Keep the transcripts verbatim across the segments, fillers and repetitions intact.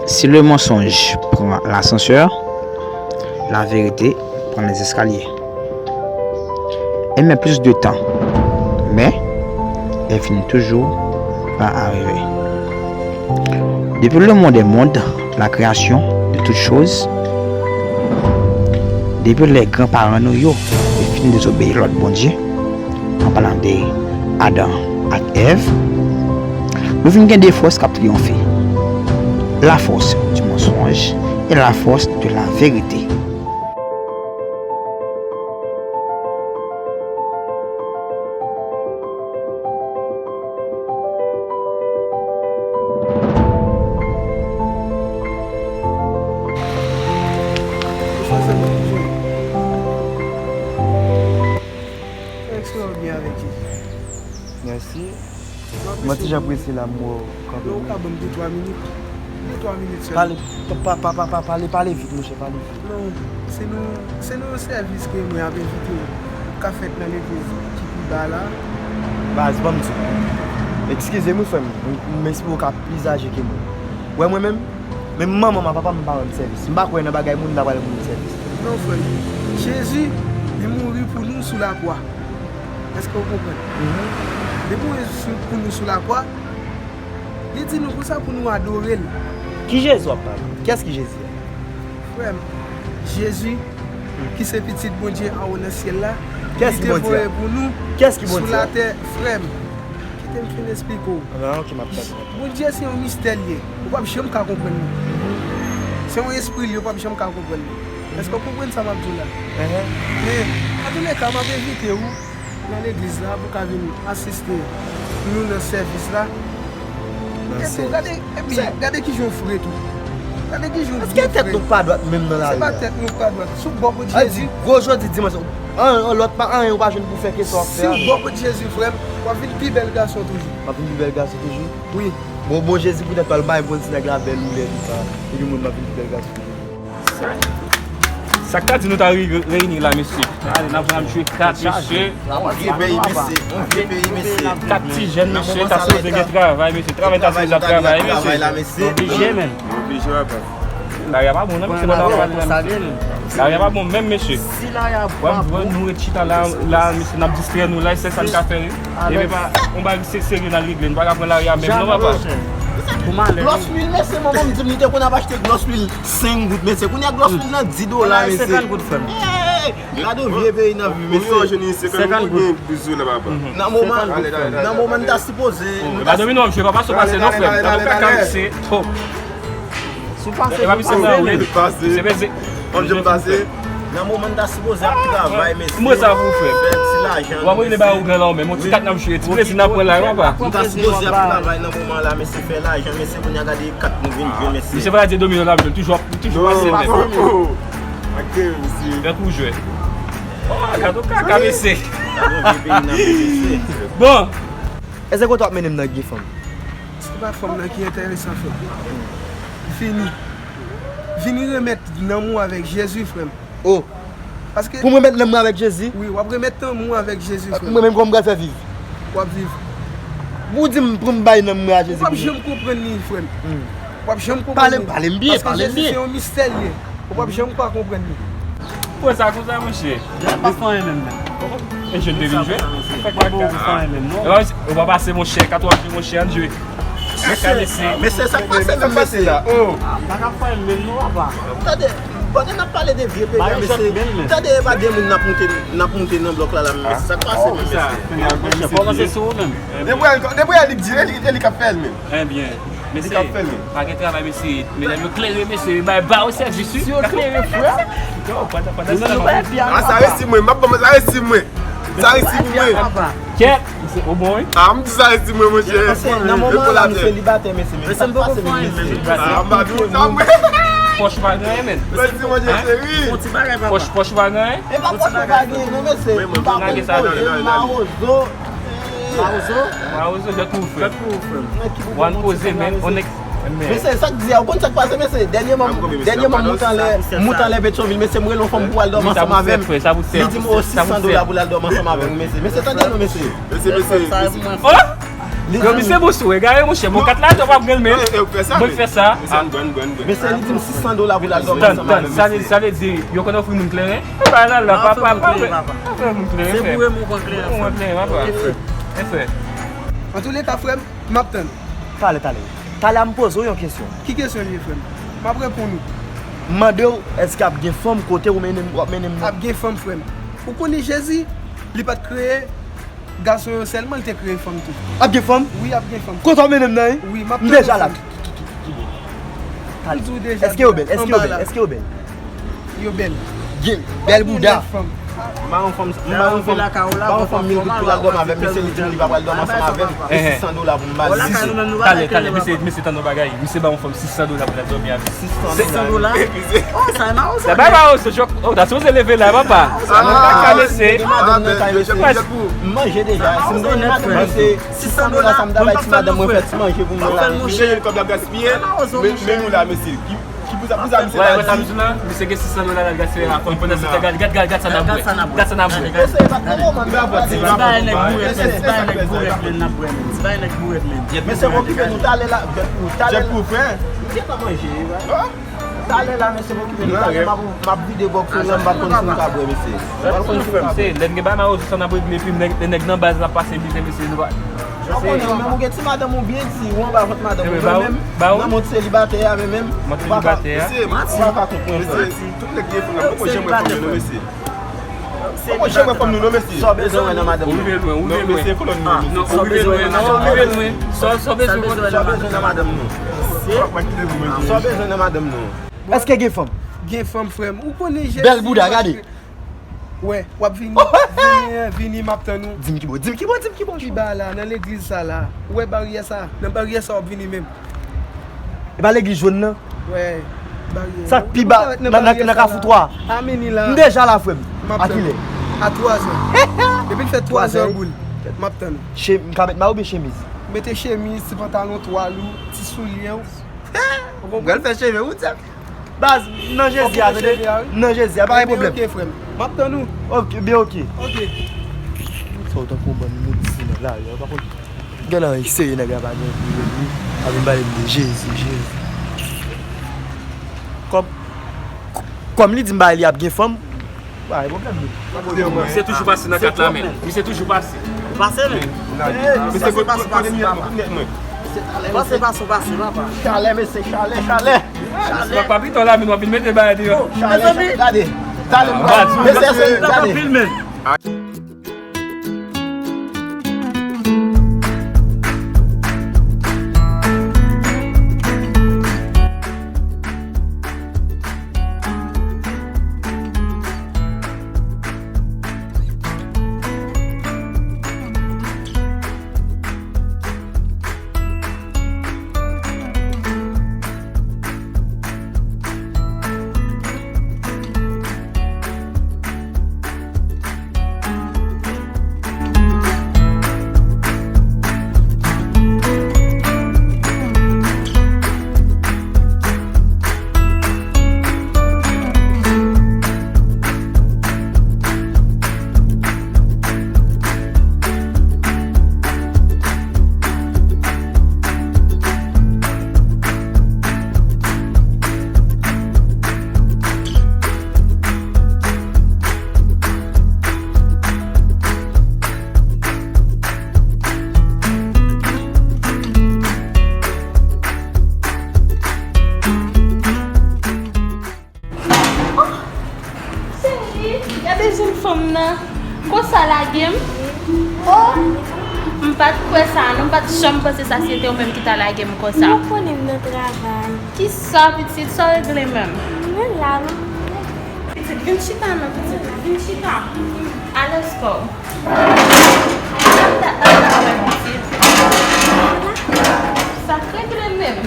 Si le mensonge prend l'ascenseur, la vérité prend les escaliers. Elle met plus de temps, mais elle finit toujours par arriver. Depuis le monde des mondes, la création de toutes choses, depuis les grands-parents nou yo te fin désobéir l'ordre Bondye, an palan de Adan ak Èv, nou vin gen de fòs k ap triyonfe, la force du mensonge et la force de la vérité. Mèsi. Mwen ti jan prese la, m wè w kanpe. Non, ou ka ban m de twa minit. De twa minit sèlman. Pale, pa, pa, pa, pa, pale, pale vit, monchè, pale vit. Non, se nan, se nan yon sèvis ke mwen ap envite w, k ap fèt nan legliz ki pi ba la. Baz, ban m di w. Eskize m wi, frè m. M, m espere w ka plis aje ke mwen. Wè mwen menm, menm manman m ak papa m pa rann sèvis. M pa kwè nan bagay moun ta pral rann moun sèvis. Non, frè m. Jezi, li mouri pou nou sou lakwa. Èske w konprann? Li mouri sou, pou nou sou lakwa. Li di nou konsa pou nou adore l. Ki Jezi w ap pale? Kiyès ki Jezi a? Frè m, Jezi, ki se pitit Bondye anwo nan syèl la, li te voye pou nou sou latè, frè m. Kite m fin esplike w. Ah, ok, m ap tande. Bondye se yon mistè l ye. Ou p ap janm ka konprann li. Se yon espri l ye, ou p ap janm ka konprann li. Èske w konprann sa m ap di w la? Men, antouleka, m ap envite w nan legliz la pou w ka vin asiste nou nan sèvis la. Epi gade, epi gade kijan w fre tou. Gade kijan w byen fre. Èske tèt nou pa dwat menm nan lari a? Se pa tèt nou pa dwat. Si w bò kot Jezi. Gwo jodi dimanch, an, an lòt pa anyen ou pa jwenn pou fè ke sa w ap fè a. Si w bò kot Jezi, frè m, w ap vin pi bèl gason toujou. W ap vin pi bèl gason toujou? Wi. Bon, bon, Jezi poutèt pa l, m pa menm konn si nèg la bèl ou lèd ou pa. Epi mwen, m ap vin pi bèl gason toujou. Sa k ta di nou ta re-, reyini la, mesye? Ale, n ap, n ap jwe kat, mesye. Yon vye peyi, mesye. Yon vye peyi, mesye. Kat ti jèn, mesye, ta sipoze gen travay, mesye. Travay ta sipoze ap travay, mesye. Oblije, menm. Oblije, papa. Lari a pa bon, non, mesye, bon, lari a pa bon menm, mesye. Wè, wè, nou ret chita la, la, mesye, n ap distrè nou la, e se sa n ka fè, wi. Epi pa, yon bagay se serye n al regle, nou pa ka pran lari a menm, non, papa. Glòs lwil, mesye, manman m di m li te konn ap achte glòs lwil senk goud, mesye. Kounye a glòs lwil nan di dola, mesye. Senkant goud, frè m. Hey! Gade yon vye peyi n ap viv, mesye. Senkant goud. Nan moman, nan moman n ta sipoze. Gade domino w ap jwe, papa, sa w pase, non, frè m. Gade w ka kamse. Sou pase, epa misye pran wi. Se peze. Kòm jan m pase. Nan moman n ta sipoze ap travay, mesye. Mwen sa pou fè. Fè ti lajan. W ap rele ba ougan la ou menm. Yon ti kat n ap jwe. Ti plezi n ap pran la, papa. Nou ta sipoze ap travay nan moman la, mesye, fè lajan, mesye, kounye a gade kat nou vin jwe, mesye. Misye pa di domino l ap jwe, toujou ap, toujou pase menm. Ak mesye. Tankou jwè. Oh, gade w kaka, mesye. Bon. Èske kote w ap mennen m nan gen fanm? Se pa fanm nan ki enteresan, frè m. Vini. Vini remèt nanm ou avèk Jezi, frè m. Oh. Paske pou mwen remèt nanm mwen avèk Jezi? Wi, w ap remèt nanm ou avèk Jezi, frè m. Mwen menm, kòman m pral fè viv? W ap viv. Pou w di m pou m bay nanm mwen a Jezi pou mwen. Ou p ap janm konprann li, frè m. W ap janm konprann li. Pale, pale m byen, pale m byen. Paske Jezi se yon mistè l ye. Ou p ap janm ka konprann li. Pwen sa konsa, monchè. Jezi pa fè anyen menm, non. E jèn te vin jwe. Fè kaka. Ou pa pase, monchè, katwòz jou, monchè, ann jwe. Mesye, mesye, sa k pase menm, mesye? Oh. Pa ka fè anyen menm, non, papa. Tande, pandan n ap pale de vye peyi a, mesye, tande, e pa de moun n ap moute, n ap moute nan blòk la, la, mesye, sa k pase menm, mesye? Kòmanse sou ou menm. Depi yè, depi yè, li k di, e li, e li k ap fè l menm. Ebyen. Mesye, pa gen travay, mesye. Medam yo klere, mesye. Bay ba yo sèvis, wi. Si yo klere, frè. Ah, sa resi mwen. M ap ban mwen, sa resi mwen. Sa resi pou mwen. Kèt, mesye, ou bon, wi. Ah, m di sa resi mwen, monchè. Nan moman la, m selibatè, mesye. Mesye, m poko fè anyen, mesye. Ah, m pa di w sa, mwen. Pòch pa gen anyen, men. Mèsi, monchè, cheri. Pòch, pòch pa gen anyen. E pa pòch pa gen anyen, non, mesye. M pa konn koze, m mawozo. Mawozo? Mawozo, jan tou, frè. Jan tou, frè. Wan koze, men, on nèg. Mesye, sa k di a, ou konn sa k pase, mesye? Dènyèman, dènyèman, m moute anlè, m moute anlè Petyonvil, mesye, m rele yon fanm pou al dòmi ansanm avè m. Li di m, o, sis san dola pou l al dòmi ansanm avè m, mesye. Mesye, tande non, mesye. Mesye, mesye, mesye. Oh! Yo, misye bon sou egare, monchè. Bon, kat la, w ap grenn men. Mwen fè sa. Mesye, li di m sis san dola pou l al dòmi ansanm avè m, mesye. Sa vle di, yo konn ofri moun kleren? E pa la, la, pa, pa, pa, pa fè moun kleren, frè. Se pou remon pran kleren, frè. Mwen kleren, papa. Frè. Antouleka, frè m, m ap tann. Talè, talè. Talè a m poze w yon kesyon. Ki kesyon li ye, frè m? M ap reponn ou. M mande w, èske ap gen fanm kote ou mennen m, w ap mennen m nan? Ap gen fanm, frè m. Ou konnen Jezi, li pa t kreye gason yo sèlman, li te kreye fanm tou. Ap gen fanm? Wi, ap gen fanm. Kote w ap mennen m nan, wi? Wi, m ap tann ou, frè m. M deja la. Talè. Èske yo bèl? Èske yo bèl? Èske yo bèl? Yo bèl. Gen bèl bouda. M ba yon fanm, m ba yon fanm, m ba yon fanm mil goud pou l al dòmi avè m, mesye, li di m li pa pral dòmi ansanm avè m. E sis san dola pou m ba li, mesye. Talè, talè, mesye, mesye, tann yon bagay. Misye ba yon fanm sis san dola pou l al dòmi avè l. Sis san dola? Oh, sa e mawozo. Sa pa mawozo, jòk. Oh, ta sipoze leve la, papa. Ah, non, pa ka, mesye. M manje deja. Si m gen madanm, mesye, sis san dola sa m ta bay ti madanm mwen fè ti manje pou mwen la. Mesye, kòb la gaspiye. Men, men nou la, mesye. Ki, ki pou sa, pou sa, misye la di. Misye gen sis san dola la, l gaspiye la. Pandan se tan, gad, gad, gad, gad sa n ap bwè. Gad sa n ap bwè. Mesye, pa t nan moman m ap bwè. Ti bagay nèg bourèt, men. Ti bagay nèg bourèt, men, n ap bwè, men. Ti bagay nèg bourèt, men. Mesye, okipe nou talè la. Talè la. Jèt pou frè. M gentan manje, wi. Talè la, mesye, m okipe nou. Talè, m ap, m ap vide bòks ou la, m pral konn si nou ka bwè, mesye. M pral konn si nou ka bwè. Lè n gen bagay mawozo sa n ap regle, epi nèg, nèg nan baz la pase mizè, mesye, nou pa. Ou konnen, ou menm, ou gen ti madanm ou byen di, ou anba vant madanm ou, men menm, nan mond selibatè a, men menm, ou pa ka, ou pa ka konprann sa. Mesye, tout nèg gen fanm, poko janm wè fanm yo, non, mesye. Poko janm wè fanm nou, non, mesye. Sa w bezwen wè nan madanm nou? Ou rive lwen, ou rive lwen. Non, mesye, kolòn nou, mesye. Non, ou rive lwen, non, ou rive lwen. Sa, sa w bezwen wè nan madanm nou? Sa w bezwen nan madanm nou? Èske gen fanm? Gen fanm, frè m. Ou konnen Jezi. Bèl bouda, gade. Wè, w ap vini, vini, vini, m ap tann ou. Di m ki bò, di m ki bò, di m ki bò. Pi ba la, nan legliz sa la. Ou wè baryè sa? Nan baryè sa w ap vini menm. E pa legliz jòn nan? Wè, baryè. Sa k pi ba, nan, nan, nan Kafou twa. Amini la. M deja la, frè m. A kilè? A twazè. Depi l fè twazè boul, m ap tann ou. Che-, m ka met may oubyen chemiz? Mete chemiz, ti pantalon twal ou, ti soulye w. Ou konprann? Pral fè cheve ou, Jack. Baz, nan Jezi a, tande? Nan Jezi a, pa gen pwoblèm. Ok, frè m. M ap tann ou. Ok, byen ok. Ok. Sa w tankou yon bann moun simen la, yo pa konn. Gen nan serye nèg la pa gen pou yo di, ap vin pale m de Jezi, Jezi. Kòm, kòm li di m ba li ap gen fanm, pa gen pwoblèm li. Misye toujou pase nan kat la, men. Misye toujou pase. Pase, men. Misye pase, pase, pase, papa. Pase, pase, pase, papa. Chalè, mesye, chalè, chalè. Chalè. Pa pito la, men w ap vin mete bagay deyò. Chalè, chalè, gade. Chalè, mesye, gade. Oh, cheri, gade jenn fanm nan. Konsa lage m. Oh, m pa t kwè sa, non, m pa t janm panse sa se te ou menm ki ta lage m konsa. Ou konnen m nan travay. Kisa, pitit? Sa w regle menm? Mwen la, non. Pitit, vin chita non, pitit. Vin chita. Alèz kò w. Sa m ta, ta, ta wè, pitit. Sa k regle menm?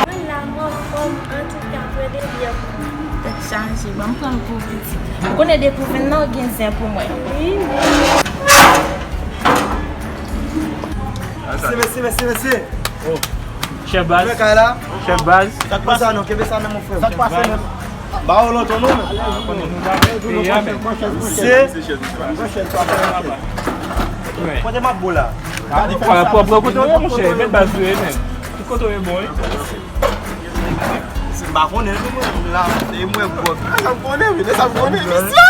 Mwen la, m anfòm, antouka, mwen de byen pou mwen. Tèt chaje, ban m pran l pou pitit. Ou konnen depi w vin nan, w gen zen pou mwen. Wi, men. Mèsi, mèsi, mèsi, mèsi. Oh. Chèf baz. Mwen kay la. Chèf baz. Sa k pase? Sa non, kenbe sa menm, mon frè. Sa k pase menm? Ba yo lontan non, men. Konnen nou ta peye a, men. Se. Pwochèn, pwochèn. Kote m ap bo la? Pran, pran, pran kote w ye, monchè. Men baz ou ye, men. Tout kote w ye bon, wi. M pa konnen, non, mwen, la, e mwen, gwòg. Ah, sa m konnen, wi, sa m konnen, misye.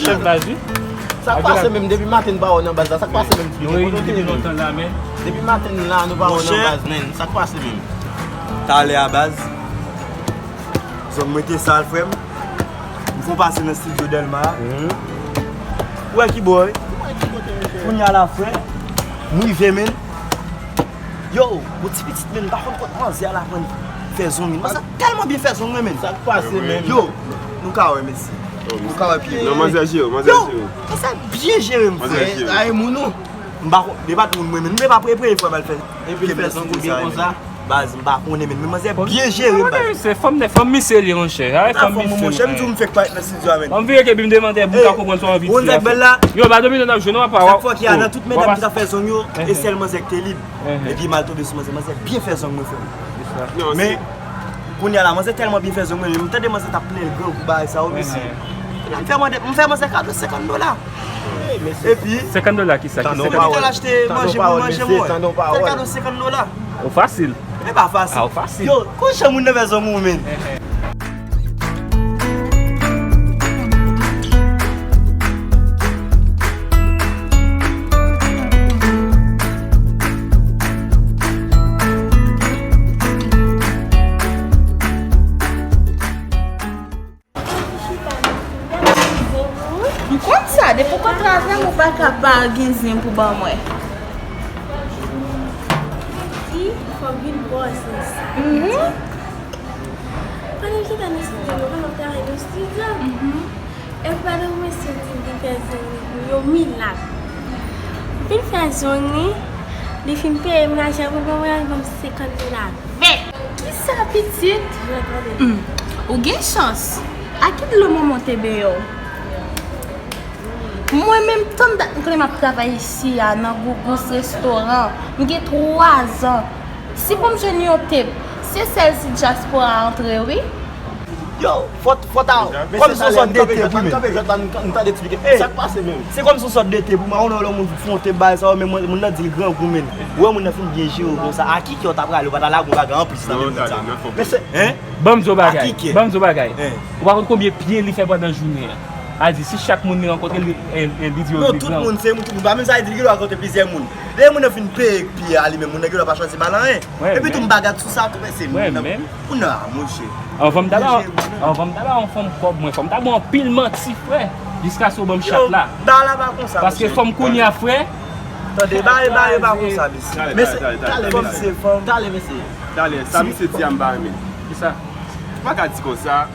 Chèf baz, wi. Sa k pase menm? Depi maten n pa wè w nan baz la. Sa k pase menm, Ti Bike? Kote w te ye menm? Depi maten la, nou pa wè w nan baz, men. Sa k pase menm? Talè a, baz. Zòn mwen te sal, frè m. M fon pase nan estidyo Dèlma. Ou wè ki bò, wi. Kounye a la, frè, m rive, men. Yo, yon ti pitit, men, m pa konn kot manzè a la aprann fè zong li. Manzè tèlman byen fè zong mwen, men. Sa k pase, men? Yo, nou ka wè, mesye. Nou ka wè pye. Non, manzè jere, manzè jere. Yo, manzè byen jere m, frè. Manzè jere. Ay, moun ou. M pa konn, e pa tout moun mwen, men. M pa premye fwa m al fè. Epi l fè zong ou byen konsa? Baz, m pa konnen, men. Men manzè byen jere, baz. Se fanm, fanm misye li, monchè. Ay, fanm misye. Monchè, m di w m fèk parèt nan estidyo a, men. Ann vire ke bi m demande pou m ka konprann sa w anvi di a. Yo, ba domino n ap jwe, non, apa. Chak fwa ki a nan tout medam ki ta fè zong yo, e sèl manzè ki te lib. Epi m al tonbe sou manzè, manzè byen fè zong mwen, frè m. Men, kounye a la, manzè tèlman byen fè zong mwen, m tande manzè t ap plenyen grangou bagay sa yo, mesye. Kounye a m fè mande, m fè manzè kado senkant dola. Epi, senkant dola ki sa? Ki senkant dola? L achte manje pou manje mwen. Fè kado senkant dola. O fasil. E pa fasil. A, o fasil. Yo, konn jan moun nan fè zong ou, men. M konn sa, depi w kontre avè m, ou pa ka pa gen zen pou ban mwen. Di, fò w vin bòs. Mhm. Pandan m chita nan estidyo, nou konn ap travay nan estidyo. Mhm. Epi pandan mwen soti vin fè zong li pou yo milat. M vin fè zong li, li fin peye m lajan pou l ban mwen, li ban m senkant dola vèt. Kisa, pitit? Hmm. Ou gen chans. A ki dlo manman w te benyen w? Mwen menm, tann dat m konnen m ap travay isi a, nan Gougous Restoran. M gen twa zan. Si pou m jwenn yon tep, se sèl si dyaspora antre, wi. Yo, fò, fò ta, kòm se yon sòt de tep, wi, men. Kanpe, kanpe, kanpe, jwèt la, n, n tande eksplike. Sa k pase menm? Se kòm se yon sòt de tep, wi, mwen, yon lè moun fè yon tep, bagay sa yo, men moun, moun nan di l grangou, men. Ou wè moun nan fin byen jere w konsa, a ki kè w ta prale, ou pa ta lage yon bagay anplis nan men moun sa. Men se, hein? Ban m di w bagay. Ban m di w bagay. Ou pa konn konbyen pye li fè pandan jounen an. A di, si chak moun li rankontre, li, e, e, li di yo li gran. Non, tout moun, se moun, tout moun. Pa menm sa, li di, li gen dwa rankontre plizyè moun. Lè moun nan fin peye pye a li menm, moun nan gen dwa pa chwazi ba l anyen. Epi tou, m pa gad sou sa tou, men se moun nan. Ou nan, monchè. Anvan m ta ba, anvan m ta ba yon fanm kòb, mwen, fò m ta ba w anpil manti, frè. Jiskaske w ban m chat la. Yo, ba la pa konsa, monchè. Paske fanm kounye a, frè. Tande, ba, ba, ba konsa, mesye. Mesye, talè, mesye. Talè, mesye. Talè, sa misye di a m pa renmen. Kisa? Ou pa ka di konsa,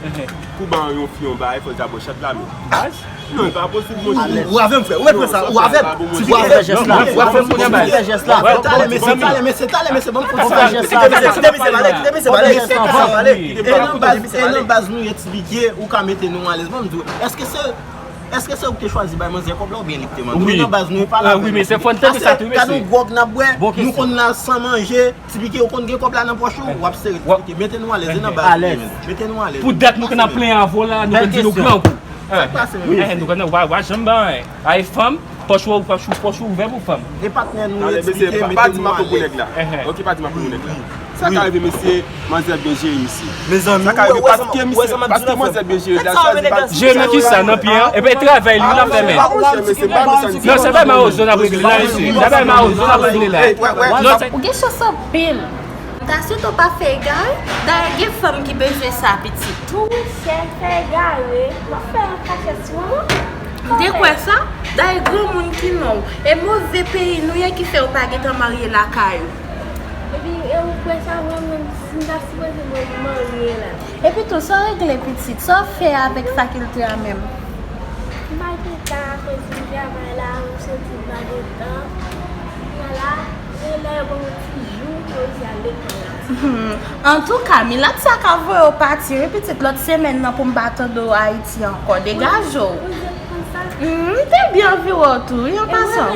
pou ban yon fi yon bagay, fò l ta ba w chat la, men. Baz? Non, e pa posib, monchè. Ou avè m, frè, ou mèt wè sa, ou avè m. Ou avè m, ou avè m, ou avè m, ou avè m. Talè, mesye, talè, mesye, talè, mesye, ban m fè sa. Kite misye, kite misye pale, kite misye pale, kite misye pale. E nan baz, e nan baz nou eksplike, ou ka mete nou alèz. Ban m di w, èske se, èske se ou ki te chwazi bay manzè kòb la oubyen li ki te mande? Wi, nan baz nou, e pa la. Wi, men se fò n tande sa tou, mesye. Gade yon gwòg n ap bwè, nou konn la san manje. Ti Pike, ou konn gen kòb la nan pòch ou, w ap sere Ti Pike. Mete nou alèz, e nan baz nou ye, men. Mete nou alèz. Pou dat nou konn ap plenyen avè w la, nou konn di nou grangou. Sa k pase menm? Nou konn, w a, w a janm bay. Ay fanm, pòch ou, pòch ou, pòch ou ouvè pou fanm. E patnè nou Ti Pike, mete nou alèz. Ok, pa di m ap pou nèg la. Ok, pa di m ap pou nèg la. Sa ka rive, mesye, manzè byen jere misye. Mezanmi, sa ka rive paske misye, paske manzè byen jere, l al chwazi bati. Jere nan kisa? Nan pye an? Epi e travay li, l ap fè men. Non, se pa mawozo n ap regle la, mesye. Se pa mawozo n ap regle la. Non, se Ou gen chans anpil. M ta swete w pa fè egare, dayè gen fanm ki bezwen sa, pitit. Monchè, fè egare, m ap fè an kachèt sou ou. M te kwè sa, dayè granmoun ki non w. E move peyi nou ye ki fè w pa gentan marye lakay ou. Epi, e ou kwè sa, mwen menm, si m ta sipoze mwen marye la. Epi tou, sa w regle pitit, sa w fè avèk fakilte a menm? M pa gen tan akoz m travay la, m soti m pa gen tan. Kounye a la, e lè yo ban m yon ti jou, yo di al lekòl la. Hmm. Antouka, milat sa ka voye w pati, wi, pitit, lòt semèn nan pou m pa tande w Ayiti ankò. Degaje w. Ou, ou, ou konn sa? Hmm, m te byen anvi wè w tou, wi, an pasan.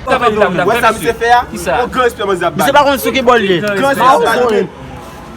E mwen menm? Wè sa misye fè a? Kisa? Yon gran respè manzè ap ba li. Misye pa konn sou ki bò l ye. Gran respè ap ba li.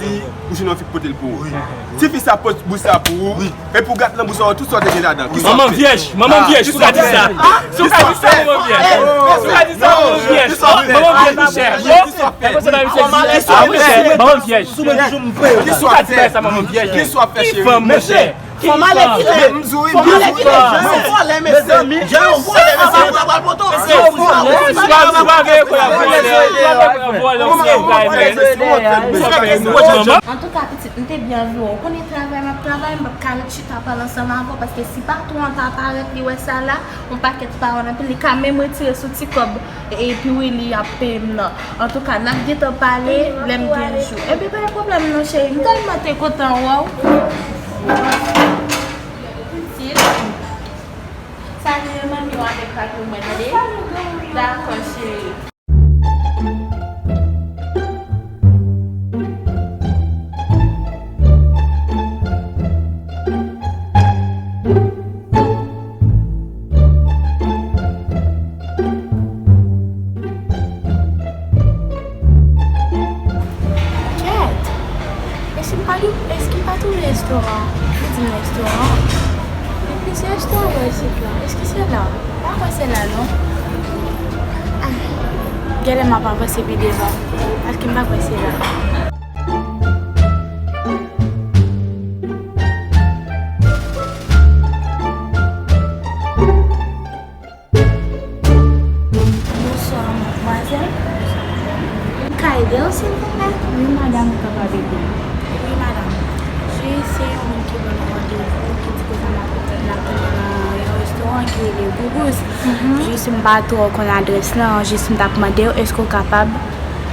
di ou jwenn yon fi k pote l pou ou. Tifi sa pot bous sa pou ou. Epi w gate nan bous sa, tout sa w te gen ladan. Manman vyèj, manman vyèj, si w ka di sa. Si w ka di sa, manman vyèj. Si w ka di sa, manman vyèj. Manman vyèj, monchè. Manman vyèj. Monchè, manman vyèj. Si w ka di sa, manman vyèj. Ki fanm, monchè? Fanm ale kite m. Fanm ale kite m. Jan yo vòlè, mesye. Jan yo vòlè, mesye. Yo vòlè. Yo vòlè. Yo vòlè. Yo vòlè. Antouka, pitit, m te byen anvi wè w. Ou konnen travay m ap travay, m p ap ka ret chita pale ansanm avè w, paske si patwon an ta parèt, li wè sa la, yon pakèt pawòl anpil, li ka menm retire sou ti kòb epi wi li ap peye m nan. Antouka, n ap gentan pale lè m gen jou. Ebyen, pa gen pwoblèm non, cheri. M tèlman te kontan wè w. Pitit, salye manmi w avèk papi w mwen, tande? Dakò, cheri. Kèt! Èske m pa, èske m pa twouve restoran? Ou di m restoran? Gen plizyè restoran bò isit la. Èske se la? M pa kwè se la, non. Ah, genlè m ap avanse pi devan. Paske m pa kwè se la. Bonswa, madmwazèl. M ka ede w, silvouplè? Wi, madanm, ou kapab ede m. Wi, madanm. Jis se yon moun ki ban nou randevou, ki di ke l ap, l ap mennen nan yon restoran ki rele Gougous. Mhm. Jis m pa twò konn adrès lan, jis m t ap mande w, èske w kapab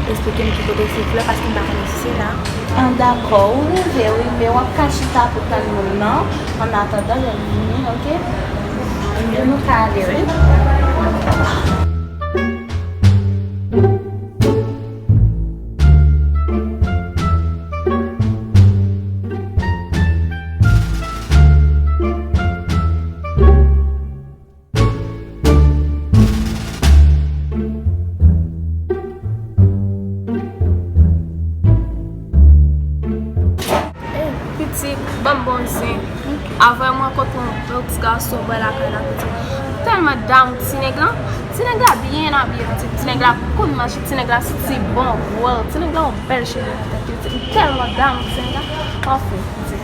eksplike m ki kote, silvouplè, paske m pa konnen si se la. Ah, dakò, ou rive wi, men w ap ka chita pou tann moun nan. Annatandan, lè l vini, oke? Ebyen, nou ka ale, wi. Ey, pitit, ban m ba w zen. Avè m rankontre yon bèl ti gason bò lakay la, pitit. M tèlman damou ti nèg lan. Ti nèg la byen abiye, pitit. Ti nèg la konn manje, ti nèg la santi bon, wow. Ti nèg la yon bèl cheve nan tèt li, pitit. M tèlman damou ti nèg la. Anfen, pitit.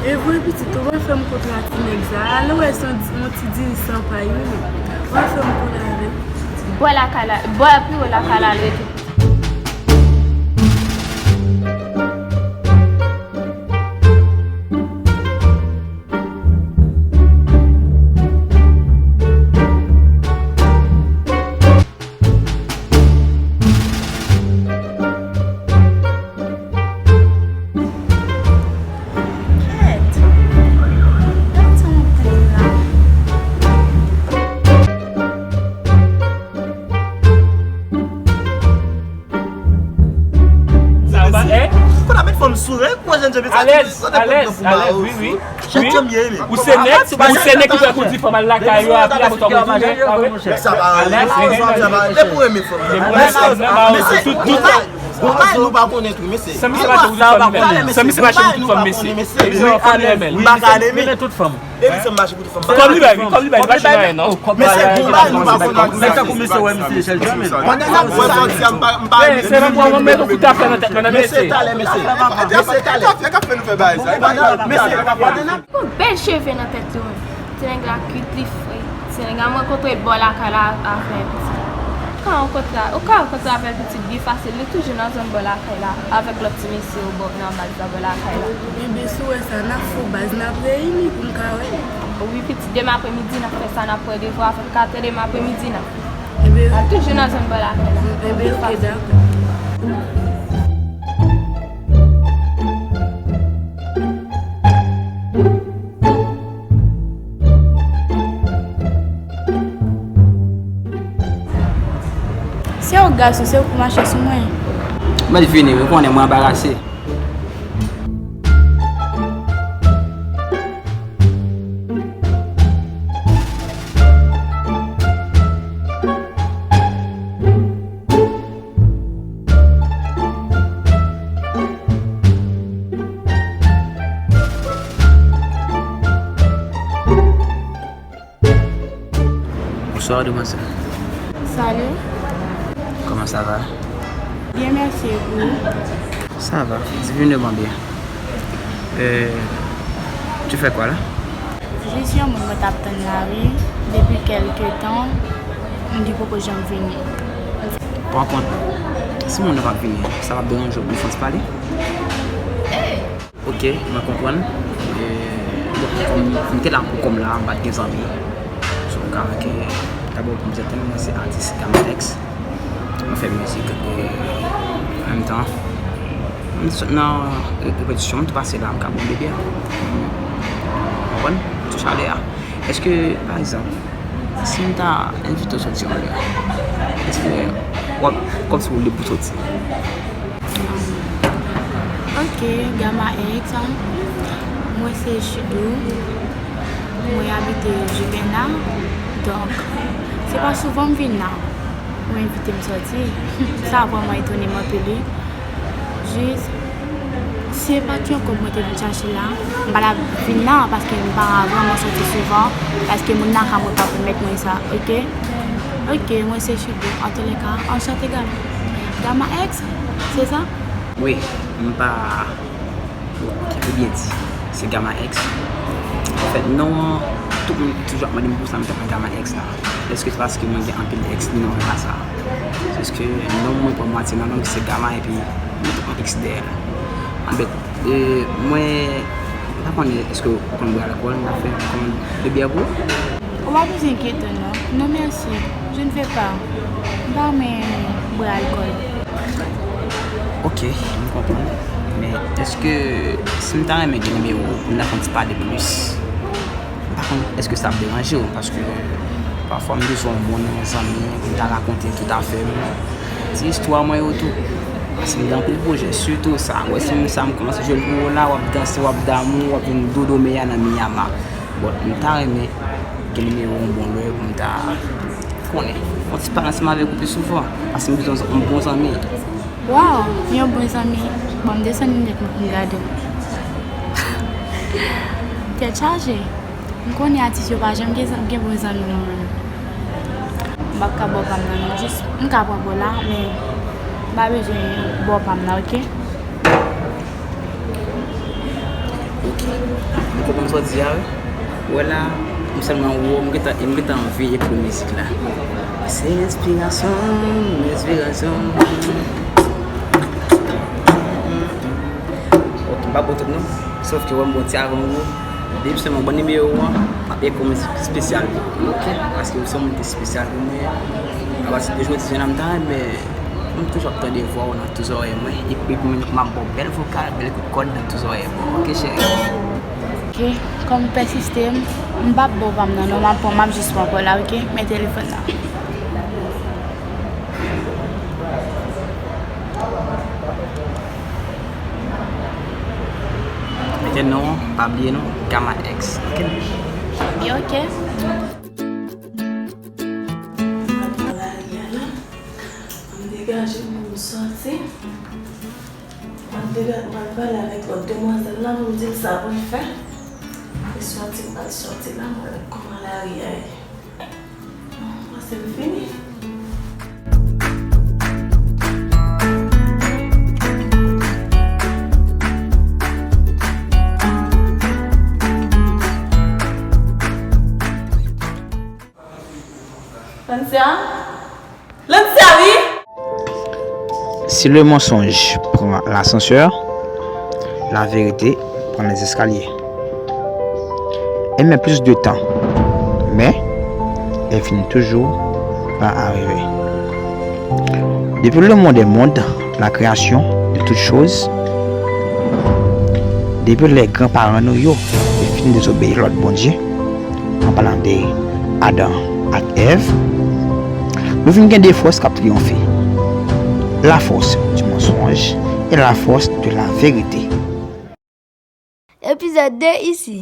E vre, pitit, ou pa fè m kontra ti nèg sa. Alò, wè, se yon ti, yon ti diri san pay, wi, men. Ou pa fè m kontra avè l. Bò lakay la, bò pi wo lakay la, l rete. Sa va, eh? Fò n ap met fanm sou règ, kwa jèn jan mete sa. Alèz, alèz, alèz, wi, wi. Wi. Ou se nèg, ou se nèg ki pral kondi fanm al lakay yo, apre, apre, sa w kondi, men, ah, wi. Sa pa rele, sa pa rele. Se pou renmen fanm nan. Mesye, mesye, tout, tout, gon bagay nou pa konnen tou, mesye. Sanmi se mache pou tout fanm, mesye. Sanmi se mache pou tout fanm, mesye. Wi, alèz, wi, mesye. Renmen tout fanm. Depi se mache pou tout fanm. Kòb li bay, wi, kòb li bay, li pa chita anyen, non. Mesye, gon bagay nou pa konnen. Mesye, tankou mesye, wè, mesye, jèl, jèl, men. Pandan n ap di sa, m pa, m pa renmen. Se nan pran mwen, men kou ta fè nan tèt mwen, nan mesye. Mesye, talè, mesye. Mesye, talè. Mesye, pandan n ap Gon bèl cheve nan tèt li, wi. Ti nèg la kwit, li fre. Ti nèg la, m rankontre l bò lakay la avè l, pitit. Ou ka rankontre, ou ka rankontre avè l, pitit, byen fasil. Li toujou nan zòn bò lakay la, avèk lòt ti mesye yo bò nan baz la bò lakay la. Ebyen, si w wè sa, n ap fè baz, n ap reyini pou n ka wè. Wi, pitit, demen apremidi, n ap fè sa, n ap pran devwa avèk katè demen apremidi, n ap. Ebyen, n ap toujou nan zòn bò lakay la. Ebyen, ok, dakò. Se ou gason, se ou ki mache sou mwen. Mwen vini, ou konnen mwen anbarase. Bonsoir, demoiselle. Salut. Comment ça va? Bien, merci, et vous? Ça va, divinement bien. Euh, tu fais quoi là? Je suis un monde, mwen t ap tann la, wi. Depi kèlke tan, m di poko janm vini. Par kont, si moun nan p ap vini, sa p ap deranje w pou n fè yon ti pale? Ok, mwen konprann. E, bon, kòm m te la pou kòm la, m pa t gen zanmi. So, m ka ke, dabò pou m sèten, mwen se atis Gama X. Mwen fè mizik, e, an menm tan, m sot nan re-, repetisyon, m tou pase la, m ka bon bebe a. Ou konprann? Tou chalè a. Èske, pa egzanp, si m ta envite w soti yon lè, èske w ap, kòmsi w lib pou soti? Ok, Gama X, mwen se Chidou, mwen abite Juvena, donk, se pa souvan m vin la, ou envite m soti, sa vrèman etone m anpil, wi. Jis, si se pa t yon kòb mwen te vin chache la, m pa t ap vin la, paske m pa vrèman soti souvan, paske moun nan ka mwen pa pèmèt mwen sa, ok? Ok, mwen se Chidou, antoulèka, anchante Gama. Gama X, se sa? Wi, m pa, bon, ok, ou byen di, se Gama X. Anfèt, non an, tout moun toujou ap mande m pou sa m te pran Gama X la. Èske se paske mwen gen anpil ex? Non, e pa sa. Se paske non mwen pran mwatye nan non ki se Gama epi mwen tou pran X dèyè l. Anbèt, e, mwen, m pa konnen èske ou konn bwè alkòl, m ta fè kòmand de byè pou ou? Ou pa bezwen enkyete w non. Non mèsi, je ne veux pas. M pa renmen bwè alkòl. Ok, m konprann. Men èske si m ta renmen gen nimewo w pou n ta fè yon ti pale plis? M pa konn èske sa ap deranje w, paske pafwa m bezwen yon bon zanmi pou m ta rakonte tout afè m, ti istwa mwen yo tou. Paske m gen anpil pwojè, sitou sa. Ou wè si m sa m kòmanse jwe l pou ou la, w ap danse, w ap damou, w ap vin Dodo Meya nan Miyama. Bon, m ta renmen gen nimewo w yon bon lè pou m ta konnen. Yon ti pale ansanm avèk ou pi souvan, paske m bezwen yon bon zanmi. Waw, yon bon zanmi. Bon, m desann linèt mwen pou m gade w. Tèt chaje. M konnen atis yo pa janm gen, gen bon zanmi non menm. M p ap ka ba w pa m nan non, jis m ka pran ba w la, men m pa bezwen ba w pa m nan, oke? Ok. M konprann sa w di a, wi. Ou wè la, m sèlman wè w, m gentan, m gentan veye pou mizik la. Se enspirasyon m, enspirasyon m. Ok, m pa ba w tout non. Sòf ke wè m bon ti avan gou. Depi sèlman w ban m nimewo w an, m ap ekri yon mizik espesyal pou ou, ok? Paske ou se yon moun ki espesyal pou mwen. Apati de jodi a, m ta renmen, m toujou ap tande vwa w nan tou zòrèy mwen. Epi pou mwen, m ap ba w bèl vokal, bèl kout kòd nan tou zòrèy mwen, ok, cheri? Ok, kòm ou pèsiste, m p ap ba w pa m nan non, m ap pran, m ap jis pran kò la, ok? Men telefòn nan. Mete non, pa bliye non, Gama X, ok? Ebyen, ok. Mwen pran lari a la, m degaje m pou m sòti. Mwen degaje, mwen pale avèk lòt demwazèl la pou m di l sa pou l fè. E sòti m pral sòti la, mwen wè kòman lari a ye. Panse m fini. Lansya? Lansya, wi! Si le mensonge pran lasansè, la vérité prend les escaliers. Elle met plus de temps, mais elle finit toujours par arriver. Depuis le monde des mondes, la création de toutes choses, depi lè granparan nou yo te fin dezobeyi lòd Bondye, an palan de Adan ak Èv, nou vin gen de fòs k ap triyonfe, la force du mensonge et la force de la vérité. Epizòd de isi.